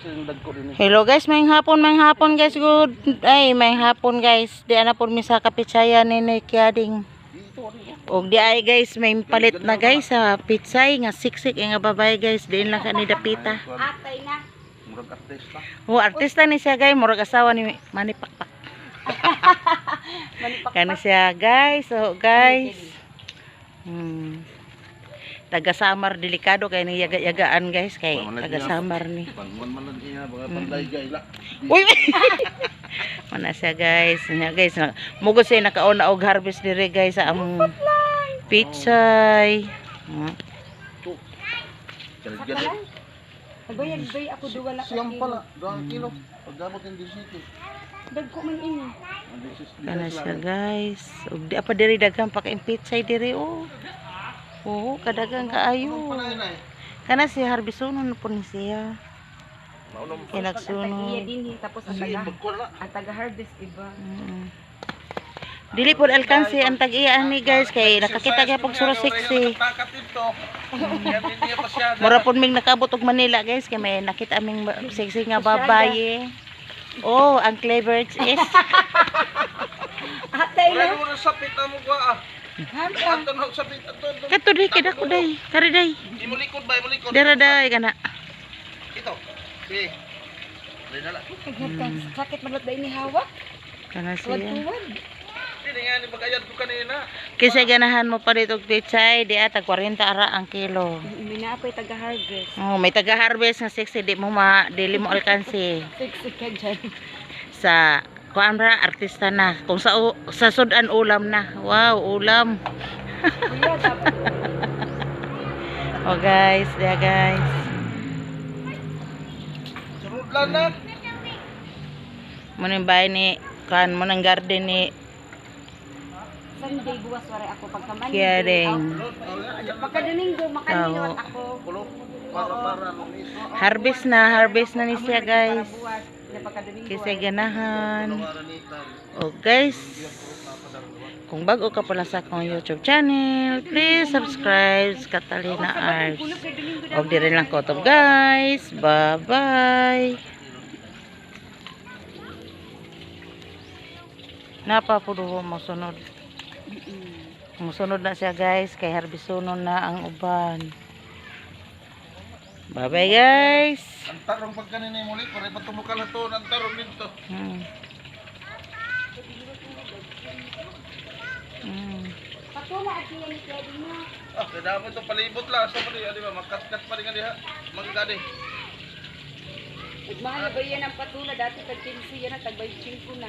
Kasi yung dagko din eh. Hello guys, may hapon guys. Good. Ay, may hapon guys. Di ana po mi sa kapitsaya ni ni Kiading. Dito ano. Og di ay guys, may palit na guys sa pitsay nga siksik nga babae guys. Diin lang ka ni dapita. Atay na. Murag artista. Oh, artista ni siya guys, murag asawa ni Manny Pakpak. Kani siya guys. So guys. Taga Samar, delikado kay ni yaga-yagaan guys kay taga Samar ni. Panguan man lang iya mga panday gay la. Uy! Mana siya guys. Nya guys, mugod siya nakauna og harvest dire guys sa among pichay. Galgal. Agbayag bay ako duwa na ka Siyam kilo. pala, 2 kilo. Pagdamot ng disiti. Dagko man ini. Ang disis Kana siya guys. Ug di pa diri daghan pa kay pichay diri oh. Oo, kadaghang kaayo. Pala eh. Kana si harbisonon na po ni siya. Maunong Pag ang tag-iya Kinagsunod. dinhi tapos ang sige taga pagkuan la. ang taga harvest iba. Dili po alkansi ang tag-iya ni guys kay nakakita gyud pag suro sexy. Takat dito. Yan hindi pa siya. Mura po ming nakabot og Manila guys kay may nakita aming sexy nga babae. Oh, ang clever is. Atay na. Wala mo na sapit amo ko ah. Ato na sapit ato. Ato. Kato di kay dako day. Kari day. Imo likod ba, imo likod. Dara day kana. Ito. Sige. Dali na lang. Sakit man day ni hawak. Kana siya. Tuwad-tuwad. Dili nga ni bagayad ko kanina. Kaysa ganahan mo pa dito og pechay, di ata 40 ara ang kilo. Mina ako'y taga harvest. Oh, may taga-harvest nga sexy di mo ma dili mo alkansi Sexy ka dyan. sa kuan ra artista na. Kung sa sa sudan ulam na. Wow, ulam. Kuya, dapat Oh guys, dia guys. Sunod lang na. Mo ning bahay ni kuan mo nang garden ni Sunday buwas waray ako pagka Monday. Kiaring. Pagka Domingo makaliwat ako. Kulo. Para para lumis. Harvest na ni siya guys. Buwas, na pagka Domingo. Kaysa ganahan. Para nita. Oh guys, kung bago ka pala sa akong YouTube channel, please subscribe Catalina Arts. Og dire lang ko to guys. Bye-bye. Napapudo mo sunod. Musunod na siya guys kay harbisonon na ang uban. Bye-bye guys. Ang tarong pag kanina muli, para patumukal na to, ang tarong dito. Patula at niya ni Kevin na. Ah, kaya dapat ito palibot lang sa mali, di ba? Magkat-kat pa rin nga diha. Manggadi. Mahal ba yan ang patula dati tag 15 yan at tag 25 na.